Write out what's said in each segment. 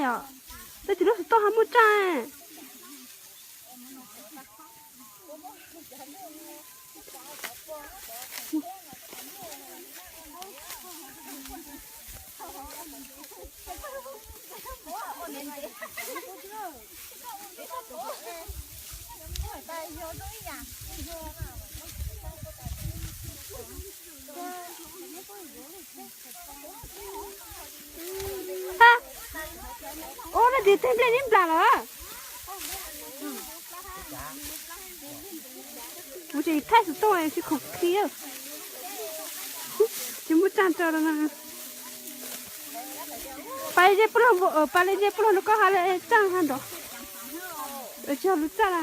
Tab sis lub xov tooj ho muaj tsaj. Ua no ces teg nplej neb nplas los. Kuv tseem thaij xov tooj tsis khoom khi. Tsis muaj tsaj rau no. Pab ze pub los, pab ze pub los rau koj ha le tsaj ha nrov. Tsis lub tsaj la.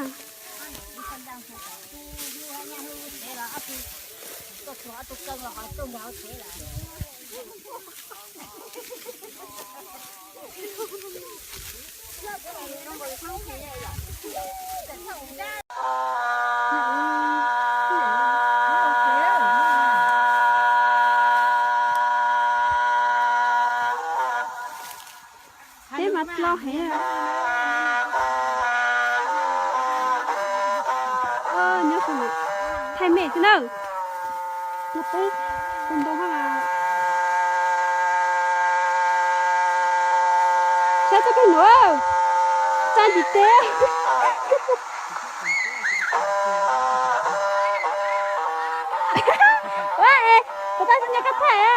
Teb mas dlhau heev. Nyob zoo, thaij me xwb na. Tus ntoo, tus ntoo ha. Saib txoj kev nuav, txaj ntiv teb. Ua es, puas tau txog nyob koj thaij a?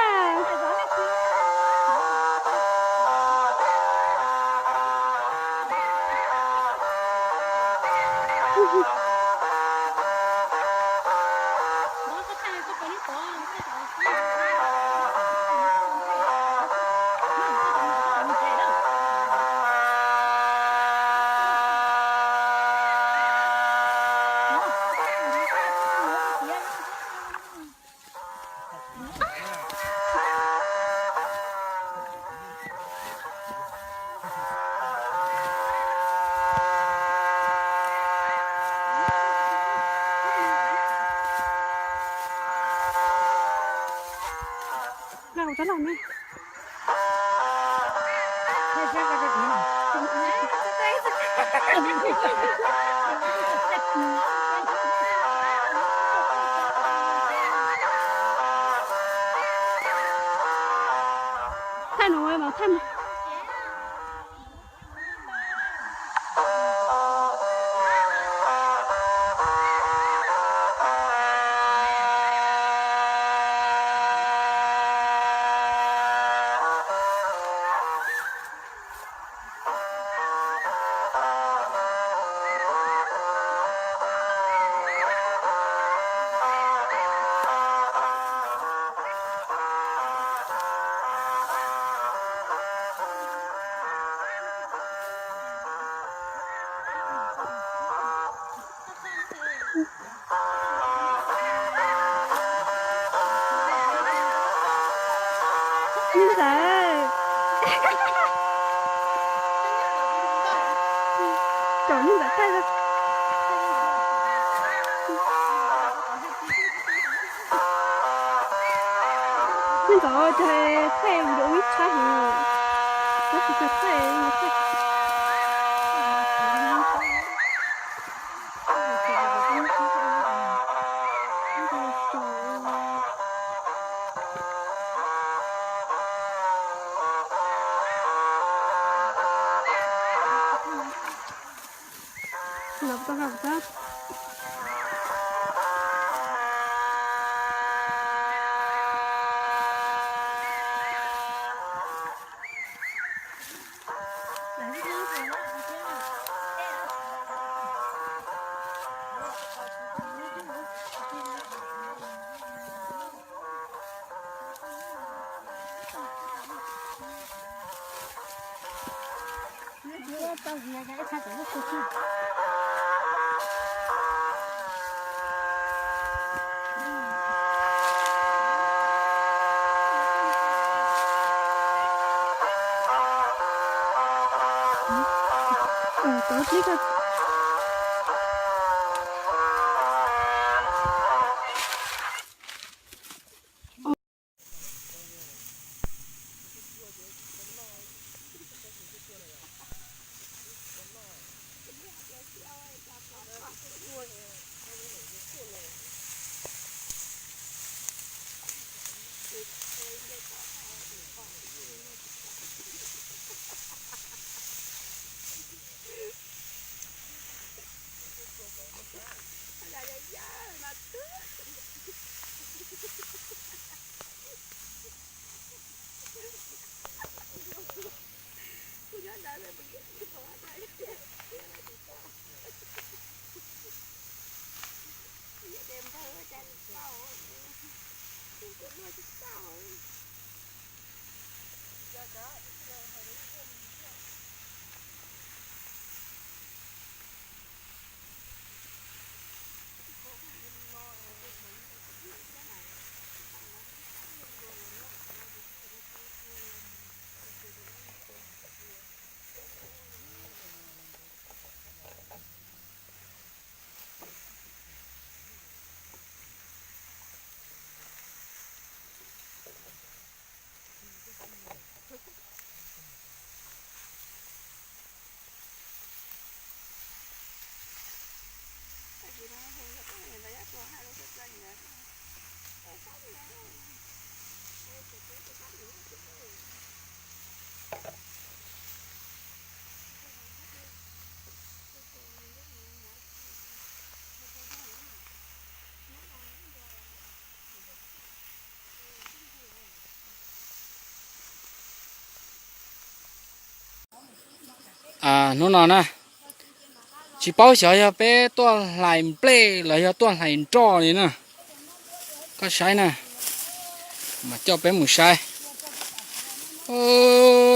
Lau kuv tab lau ne. Thaij no mas thaij. Niag ntxawm, cov niag ntxawm thaij. Niag ntxawm ces thaij video ib tshab heev, tab sis thaij no thaij. Hnub no na, tsis paub xyov yog peb tuaj hlais nplej los yog tuaj hlais nroj li na. Koj saib na, mas coj peb mus saib.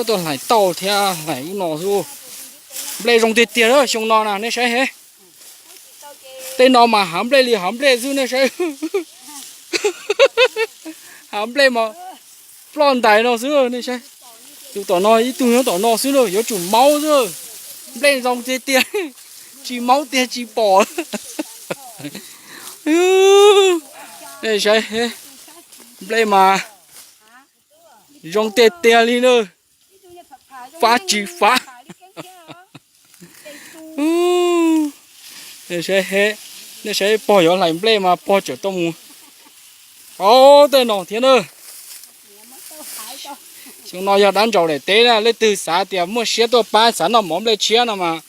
Tuaj hlais tauj thiab hlais ub no xwb. Nplej zoo tiag tiag xyoo no na nej saib he. Tej no mas hav nplej li hav nplej xwb nej saib. Hav nplej mas ploj ntais no xwb nej saib. Tus tom no ib tug nyob tom no xwb na yuav tsum maub xwb. Nplej zoo tiag tiag, tsis maub tiag tsis pom. Nej saib, nplej mas zoo tiag tiag li na. Fab tsis fab. Nej saib pog yuav hlais nplej mas pog tseem tuaj mus. Au, tej no thiab na. Xyoo no yog dab ntsaum daim teb na, leej twg xav tias muaj siab tuaj pab xav noj mov nplej tshiab no mas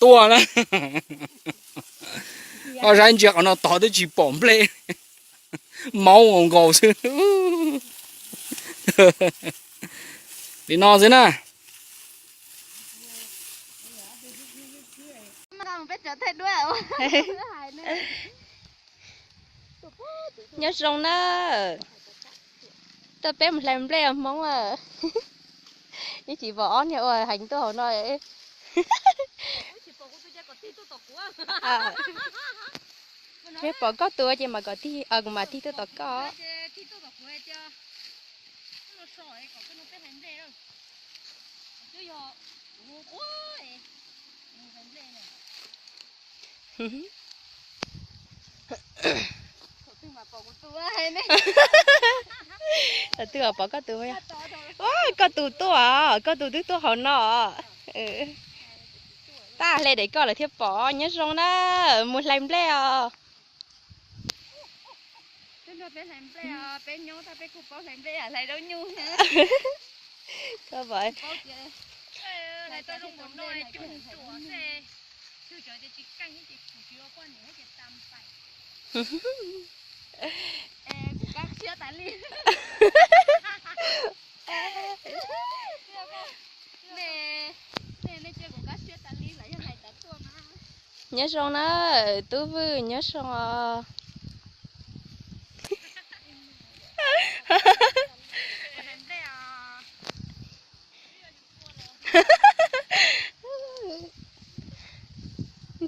tuaj na. Koj saib ntsia qhov no tod twb tsis pom nplej, maub nkaus xwb. Li no xwb na. Nyob zoo na. Tuaj peb mus hlais nplej os Hmoob. Ib tsis pom ob niag ua heev tuaj hauv no. Peb pom koj tus ces mas kuv mam tig tuaj tom koj. Twb pom koj tus, koj tus tuaj, koj tus twb tuaj hauv no. Tab hle daim koj lawm thiaj pom. Nyob zoo na, mus hlais nplej os. Peb hlais nplej os, peb nyob tab peb kuj paub hlais nplej, hlais zaub nyuj. Nyob zoo na, Tub Vwj nyob zoo os.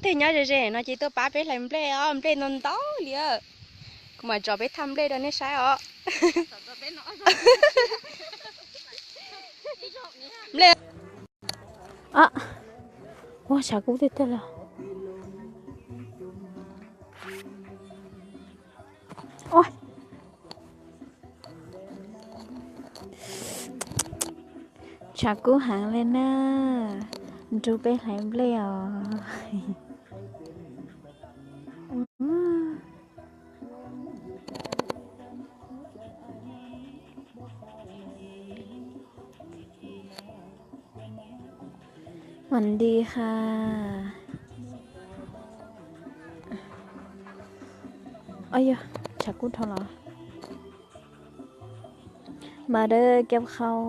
Tej nyob ze ze no ces tuaj pab peb hlais nplej os, nplej ntau ntau li. Kuv mam tso peb thaj nplej rau nej saib os. Nplej. Ua tshav kub tiag tiag li. Tshav kub heev li na. Nrug peb hlais nplej os. Mas nti ha. Yog tshav kub dhau los. Mas dawb kiab qhau.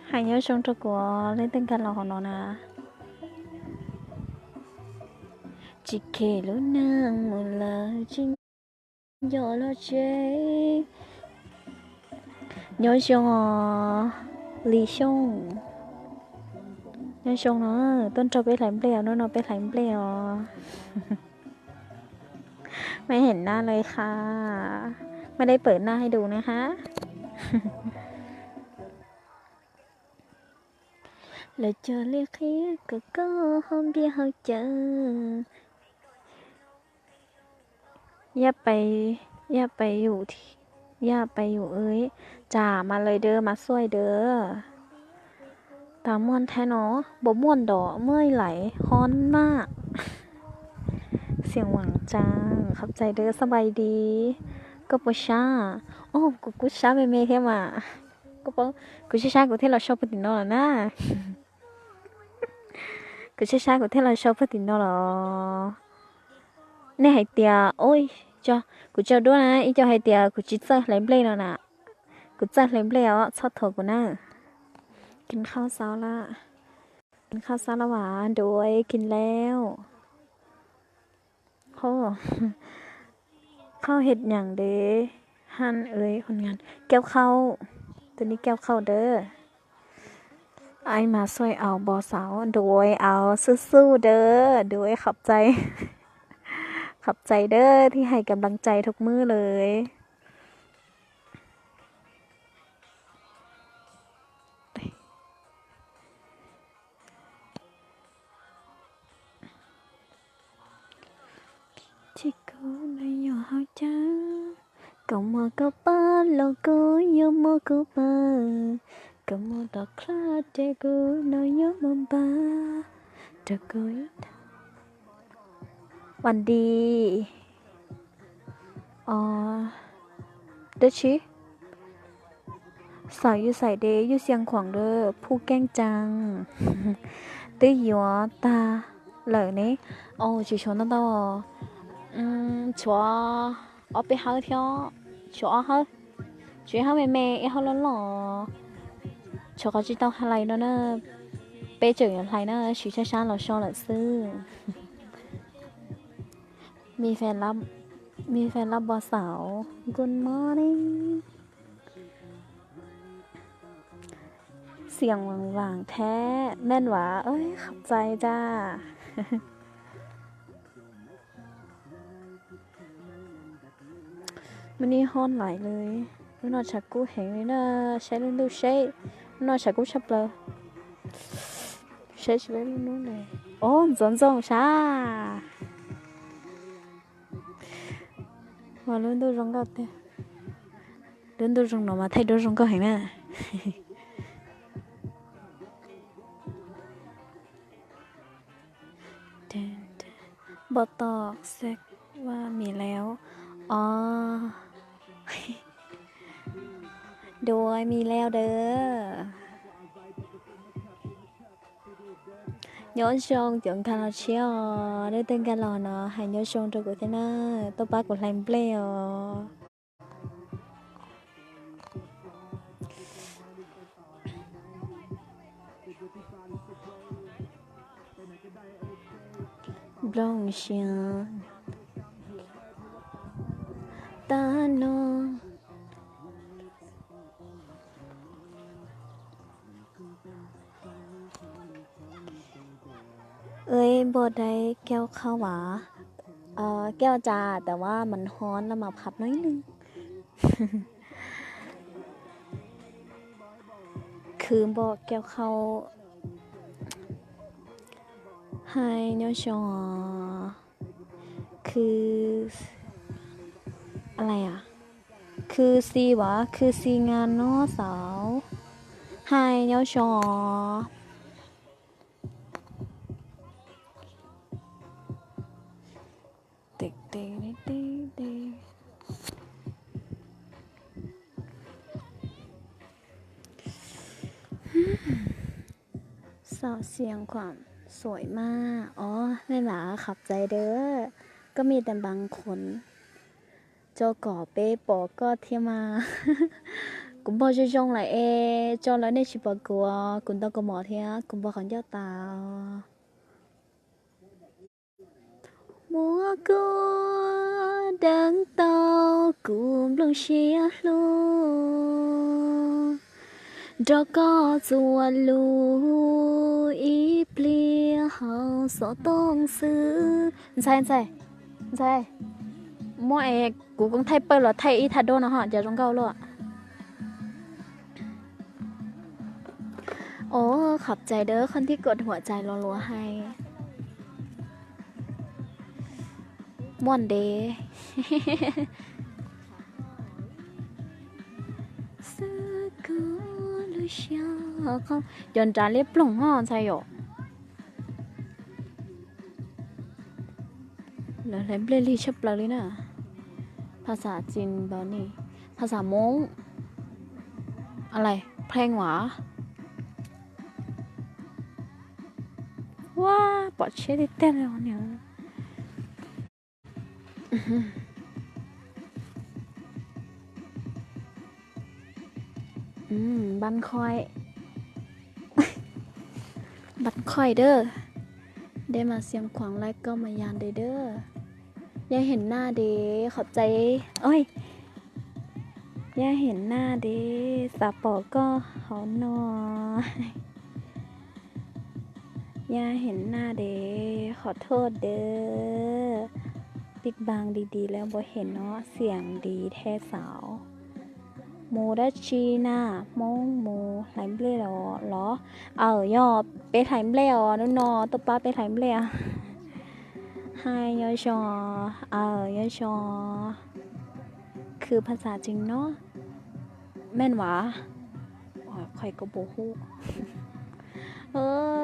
Hais nyob zoo rau kuv leej twg nkag los hauv no na. Tsis kheev lub neej mus lawm tsis nco los tsev. Nyob zoo os, Lis Xyooj. Nyob zoo no, tuaj nrog peb hlais nplej os, hnub no peb hlais nplej os. ไม่เห็นหน้าเลยค่ะ ไม่ได้เปิดหน้าให้ดูนะคะ Lawv cog liaj qhib kom koj haus npias haus cawv. Yaj pais, yaj pais yus, yaj pais yus, tsam mas lawm dawb mas xuaij dawb. Tas muaj thaib no, npau muaj ntom muaj lais hoob maj. Xiam vaam tsaa, khov txais dawb, sab npais di. Koj puas sab? O, kuv kuj sab me me thiab mas. Kuv sab sab kuv thiaj los sau puag tim no lawm na. Kuv sab sab kuv thiaj los sau puag tim no los. Nej hais tias, kuv tsaug duab na, ib co hais tias kuv tsis txawj hlais nplej no na. Kuv txawj hlais nplej os, txhob thuam kuv na. Kis khau xaus lawm. Kis khau xaus lawm as, nruab kis lawm. Khau hes nyam dev han ua hoo ngas. Kauj khau, tus ni kauj khau dawb. Ai mas xuaij aus npau xaus, nruab aus xub xub dawb, nruab khov txais. Khov txais dawb, thiab hais kam nplaas cai thoob mub lawm. Tsis kuv no yog hauv cas, koj muaj koj pab los kuv yuav muaj kuv pab, koj muaj tom khlab ces kuv no yuav muaj npab rau koj. Vas dis. Dab tsi? Xaum yus xais dev yus xiam khuam lawm, phu keej tsaa. Twb yuav tag lawm ne. Tsis tshuav ntau ntau, tshuav ob peb hawb thiab, tshuav ob hawb, tshuav ib hawb me me, ib hawb loj loj. Tshuav qhov tsis tau hlais no na, peb tseem yuav hlais na, siv sab sab los so lawm xwb. Mi fes lab npau xaus, good morning. Xiam vaam vaam thiab, meej vas, khov txais tas. Mas nej ho hlais lawm, lub no tshav kub heev li na, saib lub ntuj seb, lub no tshav kub tshaj plaws. Saib tsis pom lub nub li. Ob, ntxoov ntxoo sab. Mas lub ntuj zoo nkauj tiag. Lub ntuj zoo no mas thaij duab zoo nkauj heev na. Npau tom xav ua mis leo. Os, dua mis leo dawb. Nyob zoo cov nkag los tshiab os, leej twg nkag los no hais nyob zoo rau kuv thiab na, tuaj pab kuv hlais nplej os. Nplooj siab tag no. Ua npau dai kauj qhau as, kauj tas tas mas ho laj mas pham no ib nws. Khwv npau kauj qhau. Hais nyob zoo. Khwv, khwv xis as, khwv xis ngas no xaus. Hais nyob zoo. Xaum xiam khuam xuaim mas. Os, mej mas qhov txais dawb, koj me tas npaas qhuav tso kom peb pom koj thiab mas. Kuv npog zoo zoo lawm es tso lawm nej tsis pom kuv, kuv ntaus kaus mom thiab kuv npog qhov ncauj tas. Muab kuv deev tau kuv nplooj siab hlub, nrog koj txuas lus ib pliag hauv xov tooj xwb. Ntxhais, ntxhais, ntxhais, muab es kuv koob thaij pawg los thaij ib thaj duab no ho cas zoo nkauj luaj. Os, qhov txais dawb, qhov ntij kom huam txais los luag hais. Muaj ntev. Xwb kuv lub Siab, cov nrad liab ploog ho ntxhais yom. Lawv hlais nplej lig tshaj plaws li na. Phas xas Tsis npawg ni, phas xas Moob, a lais, pheej vas. Ua, pom tsheb tiag tiag li os niam. Npab khoij, npab khoij dab, deb mas xiam khuam laij koj mas yas ntev dab. Yaj Hem Naj deb, qhov txais, oj, Yaj Hem Naj deb, xav pom koj hauv no. Yaj Hem Naj deb, qhov thoj deb, pij npaas di di lawm npua hem no xiam di thiab xauv. Mus dab tsi na, Hmoob mus hlais nplej los los? Aws, yog peb hlais nplej os, hnub no tuaj pab peb hlais nplej os. Hais nyob zoo, aws, nyob zoo. Khwv phas xas Tsis no, meej vas, qhov koj puas hu.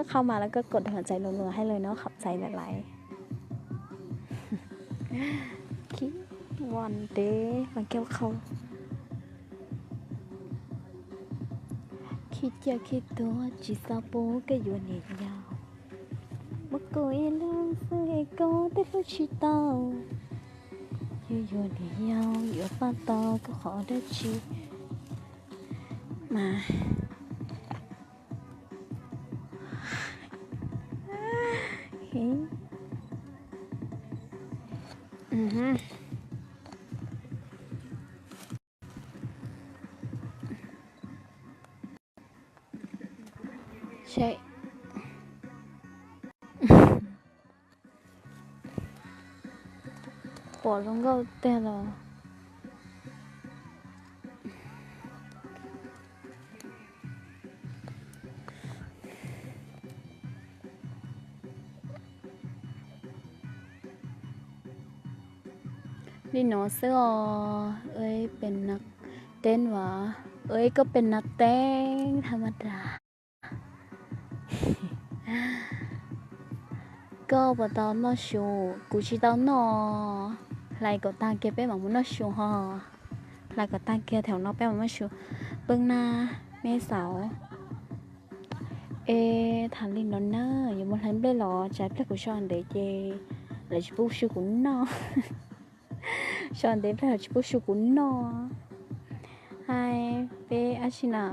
Qhov mas lawv koj kom dam txais lus lus hais lawm no, qhov txais lawm lais. Khib, ua ntev mas kiag qhau. Khib ciaj khib tuag tsis xav pub koj yuav niam yau. Muab kuv ib leeg xwb es koj twb hlub tsis tau. Yuav yuav niam yau yuav pab tau koj qhov dab tsi mas. Pom zoo nkauj tiag los. Li no xwb os, ua pes nav teeb vas, ua koj pes nav teeb tha ma das. Koj puas tau noj su? Kuv tsis tau noj. Hlais kom tag kiag peb mam mus noj su ho. Hlais kom tag kiag thaum no peb mam noj su. Peb na, mej xauv. Es tham li no na, yuav mus hlais nplej los tsam ib pliag kuv so ntev ces lawv tsis pub su kuv noj. So ntev ib pliag lawv tsis pub su kuv noj. Hais peb dab tsi na?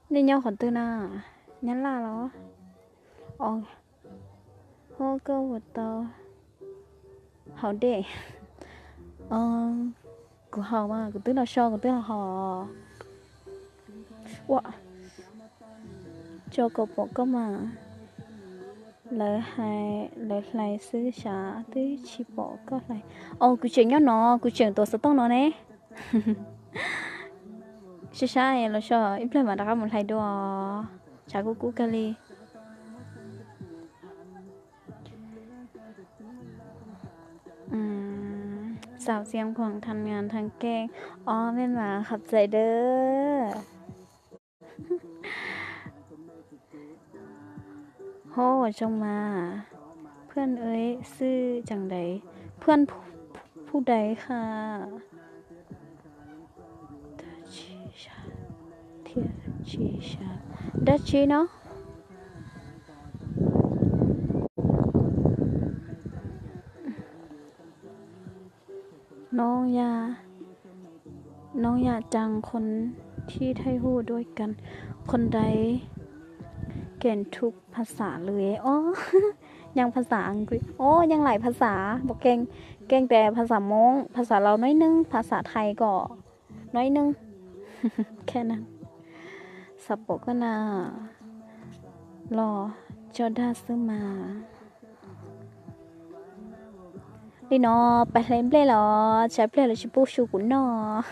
Nej nyob qhov twg na? Nyab Laj los? Os, ho koj puas tau haus dej? Kuv haus mas, kuv twb los so kuv twb los haus. Ua, tso kom pom koj mas. Lawv hais lawv hlais xwb sas twb tsis pom koj hlais. Os, kuv tseem nyob no, kuv tseem tuav xov tooj no ne. Sab sab los so ib pliag mam rov qab mus hlais dua. Tshav kub kub kawg li. Xaus xiam khuam thas ngas thas keej. Ob, mej mas qhov txais dawb. Hov, ua zoo mas. Phwj ua xwb tseem dais, phwj phu dais ha. Dab tsi no? น้องอย่า น้องอย่าจัง คนที่ไทยพูดด้วยกัน คนไทยเก่งทุกภาษาเลย อ๋อ ยังภาษาอังกฤษ อ๋อ ยังหลายภาษา บอกเก่ง เก่งแต่ภาษามง ภาษาลาวน้อยนึง ภาษาไทยก็น้อยนึง แค่นั้น xav pom koj na, los tso dag xwb mas. Li no, peb hlais nplej los tsam ib pliag lawv tsis pub su kuv noj.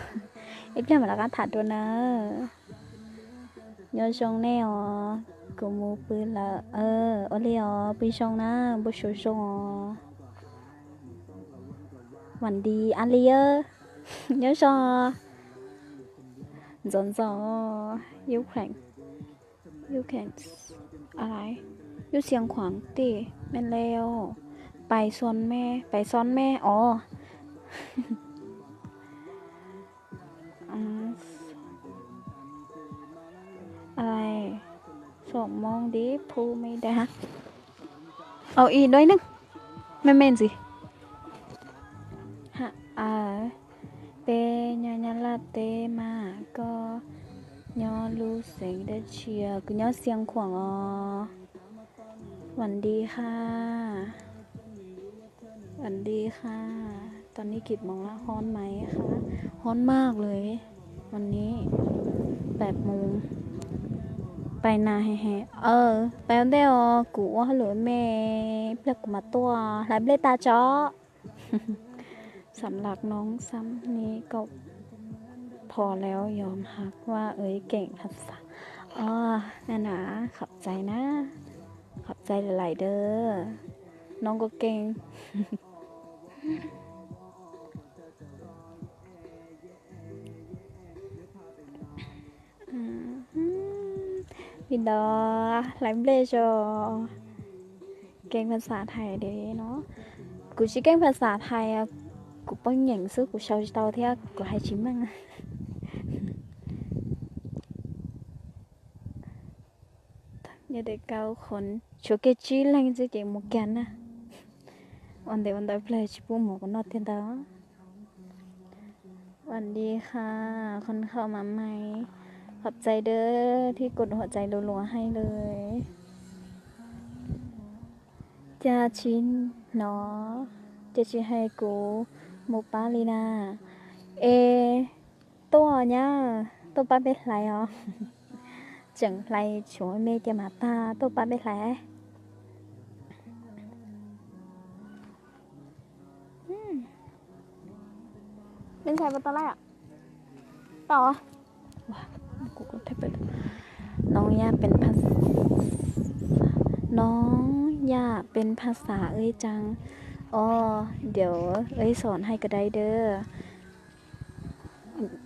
Ib pliag mam rov qab tham dua na. Nyob zoo nej os. Kuv mus pw lawm. Ua li os, pw zoo na, npau suav zoo os. Vam Di, a li, nyob zoo. Ntxov ntxov, you can, you can, a li, yus xiang khuam tij me leo, pais xon me, pais xon me os. Xom moo dib phu me da. Au ib duab neej, me me ntxiv. Peb nyob Nyab Laj teb mas, koj nyob lub xeev dab tsi? Kuv nyob Xiav Khuam os. Vam Di Kha, Vam Di Kha. Tau nib kib moos lawm, hoob mas, hoob maj lawm. Vam Di, peb mus, pais nas he he. Pais ua ntej os, kuv ua hauj lwm me, pliag kuv mam tuaj, hlais nplej tas tso. Xam lak nob xam ni kaum phom lawm, yog has vaj ua keem phas xas. Os, na na, khov txais na, khov txais lais dawb, nob kuj keej. Li ntawd hlais nplej zog. Keej phas xas Thais de no. Kuv tsis keej phas xas Thais, kuv poj nyeem xwb kuv sau tsis tau thiab kuv hais tsis meej. Nyob tej kaub qhov tshuav kiag tsib leeg xwb ces mus kiag na. Ua ntev ua ntau plaws tsis pub mus kuv noj tiag ntag. Vam Di Kha, khon khau mas mais, khov txais dawb thiab kuv huam txais lus luas hais lawm. Cas tsis hnov, cas tsis hais kuv mus pab li na. Es tuaj nyab, tuaj pab peb hlais os. Tseem hlais tshuav me ces mam tag, tuaj pab peb hlais. Peb hlais puas tau lawm? Tau. Nov yaj pes phas, nov yaj pes phas xas ua ib tsaab. Os, ntiav ua ib xom hais kawg dai dawb.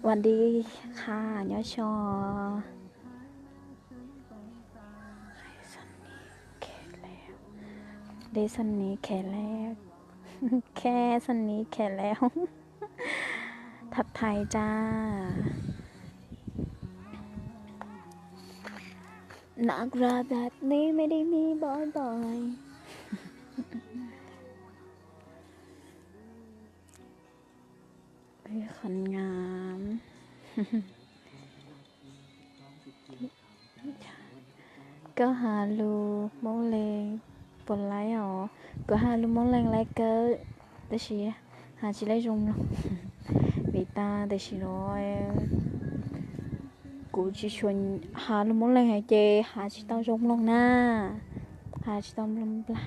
Vam Di Kha, nyob zoo. Dej xab nis khev lawm, khe xab nis khev lawm. Thab Thais tsa. Nag ra dab neb me dib mi boj boj. Qhov ngam. Koj has lus Moob Leeg puas laib os? Kuv has lus Moob Leeg laib kawg, tab sis has tsis laib zoo mloog. Vim tas tam sim no kuv tsis tshua has lus Moob Leeg ces has tsis tau zoo mloog na. Has tsis tau mloog nplag.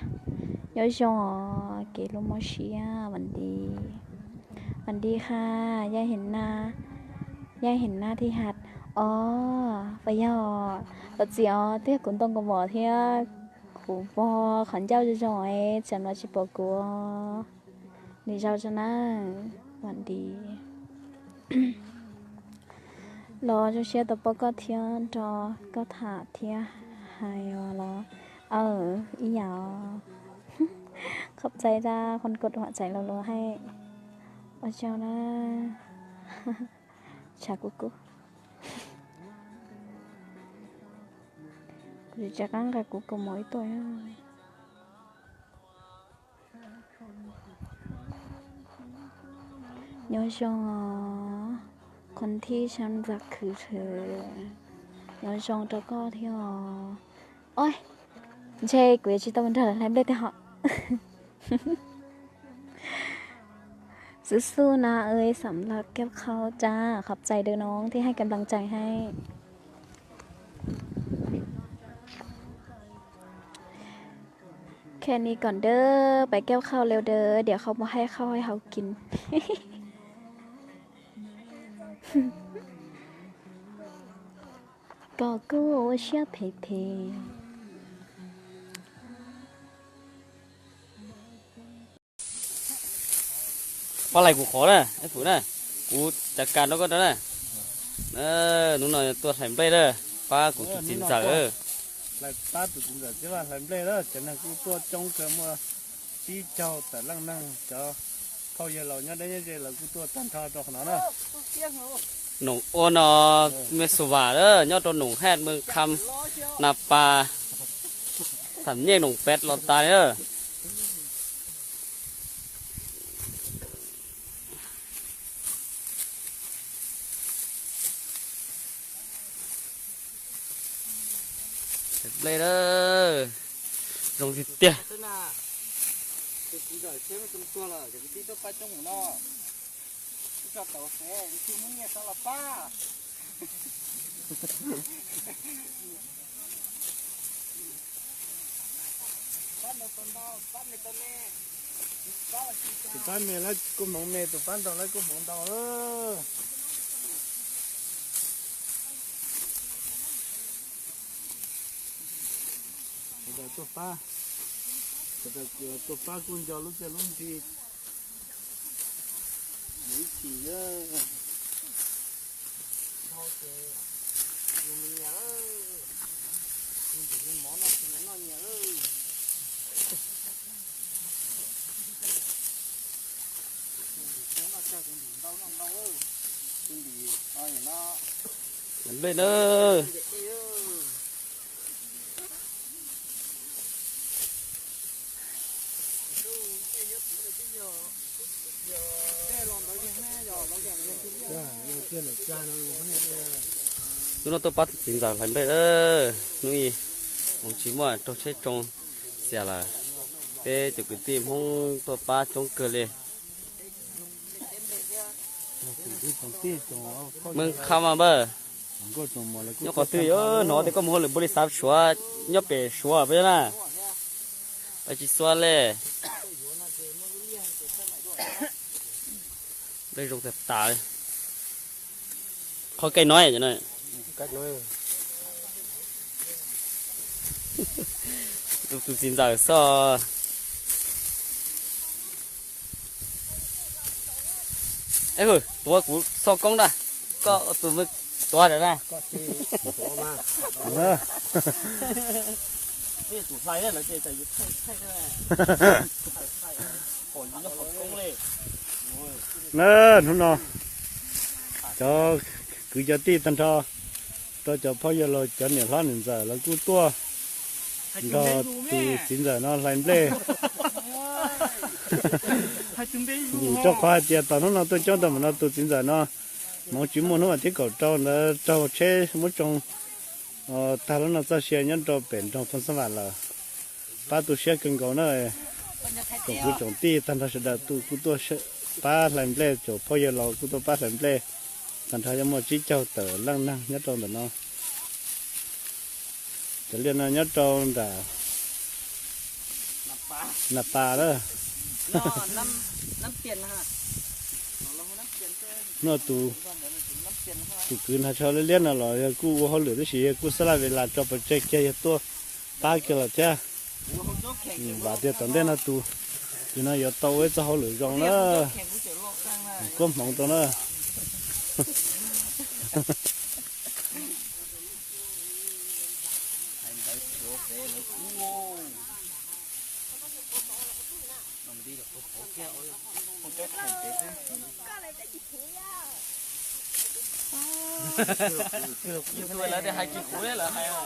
Nyob zoo os, kev lub mob siab Vam Di. Vam Di Kha, Yaj Hem Na, Yaj Hem Na Thij Has. Os, puas yog, thov txim os, twb yog kuv ntoo kaus mom thiab kuv pog qhov ncauj zoo zoo es tsam no tsis pom kuv. Nws zoo tso na, Vam Di. Los zoo siab tau pom koj thiab nrog koj tham thiab hais os los. Aw, ib yam os. Qhov txais tas qhov kod huam txais los luag hais. Ua tsaug na. Tshav kuv kub. Kuv tsis tsa qab nqa kuv kaus mom ib tuaj. Nyob zoo os, qhov thib sam ntxam khwv rhwv. Nyob zoo rau koj thiab os. Oj, ntshe kuv yuav tsis tau nrog lawv hlais nplej tej hom. Xub xub na, ơi sẵn lọc keb khau tsa, khov txais dawb no thiab hais kam laj txais hais. Khe ni kom dawb, pais keb khau lawm dawb, diam qhov mus hais khau hais haus kis. Koj kuj ua siab phem phem. Pab hlais kuv qhov na, ib fwm na, kuv cav kas rau koj rau na. Hnub no tuaj hlais nplej na, pab kuv tus txiv ntxawm. Pab tus txiv ntxawm thiab hlais nplej na, cov neeg kuj tuaj coob kawg, muaj tsib caug tawm leej neeg, cov phauj yawg laus nyob deb nyob ze lawv kuj tuaj tag nrho rau qhov no na. Noom ua no, me xu vam na, nyob rau noom haj me kham na pas tham nyej noom pem los tas li na. Nplej na, zoo tiag tiag. Tus pab me lawv kuj hmoov me, tus pab ntau lawv kuj hmoov ntau. Sawv daws tuaj pab, sawv daws tuaj pab kuj nco lub txiaj lub ntsig mus ib chim na. Dhau ces yus me nyias lawm, me ntim me mov noj tsis nyias noj nyias lawm. Me ntim noj tsawg, me ntim ntau noj ntau, me ntim no no. Nplej na. Hnub no tuaj pab txiv ntxawm hlais nplej na. Hnub ib hmoov tsis muaj, raug tsheb tsoo xiam lawm. Peb cov kwv tij Hmoob tuaj pab coob kawg li. Meej Kham mas npawg, nyob qhov twg yuav hnov tias koj mus hauj lwm npaum li xav Suav, nyob pem Suav peb na. Pab tsis xua le. Nplej zoo tas tas. Qhov kaij no, tus txiv ntxawm xwb. Tuav kuv xo koob na, koj tus tuav na. Na, hnub no cov kwv cov tij tag nrho, rau cov phauj yawg laus cov niam hlob niam ntxawm lawv kuj tuaj nrog tus txiv ntxawm no hlais nplej. Vim rau qhov hais tias tom hnub no tuaj coob tau mam no tus txiv ntxawm no hmoov tsis muaj, hnub vas thib kaum rau ntawd raug tsheb muab tsoo tag lub no txoj sia nyob rau pem nroog Phoos Xab Vam lawm. Pab tu siab kawg nkaus na. Tsoom kwv tsoom tij tag nrho sawv daws kuj tuaj pab hlais nplej, tsoom phauj yawg laus kuj tuaj pab hlais nplej. Tag nrho yog muaj tsib caug tawm leej neeg nyob rau ntawm no. Cov liaj no nyob rau nram Nas Pas lawm. No tus kwv hnav tsho liab liab no los yog kuj ua hauj lwm tab sis yog kuj xab laj ves las tso pov tseg kiag yog tuaj pab kiag los thiab. Vam tias tom ntej no tus kwv no yuav tau ua ib txoj hauj lwm zoo na, kuab hmoov tau na.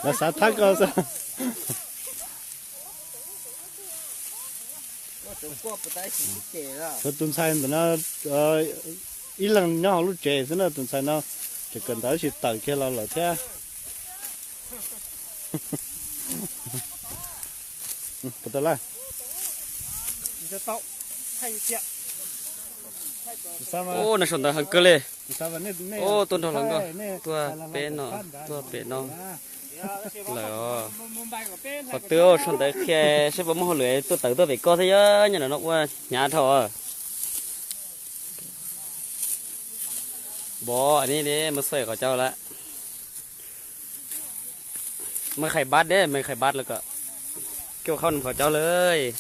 Lawv xav thab koj xwb. Tshuav tus ntxhais ntawm no ib leeg nyob hauv lub tsev xwb na, tus ntxhais no tseem kawm ntawv tab sis tawm kiag los lawm thiab. Puas tau lawm? Ub, no sau ntawv heev kawg li. Ub, tuaj nrog hluas nkauj tuaj peb no, tuaj pem no lawm os. Qhov twg sau ntawv qhia saib puas muaj hauj lwm tuaj tawm tuaj pem koj thiab, nyob no ua hnyav dhau. Npov ni mus xuaim qhov cau lawm. Mej khai bab deb, mej khai bab lawm kom koj qhov nws qhov cov lawm.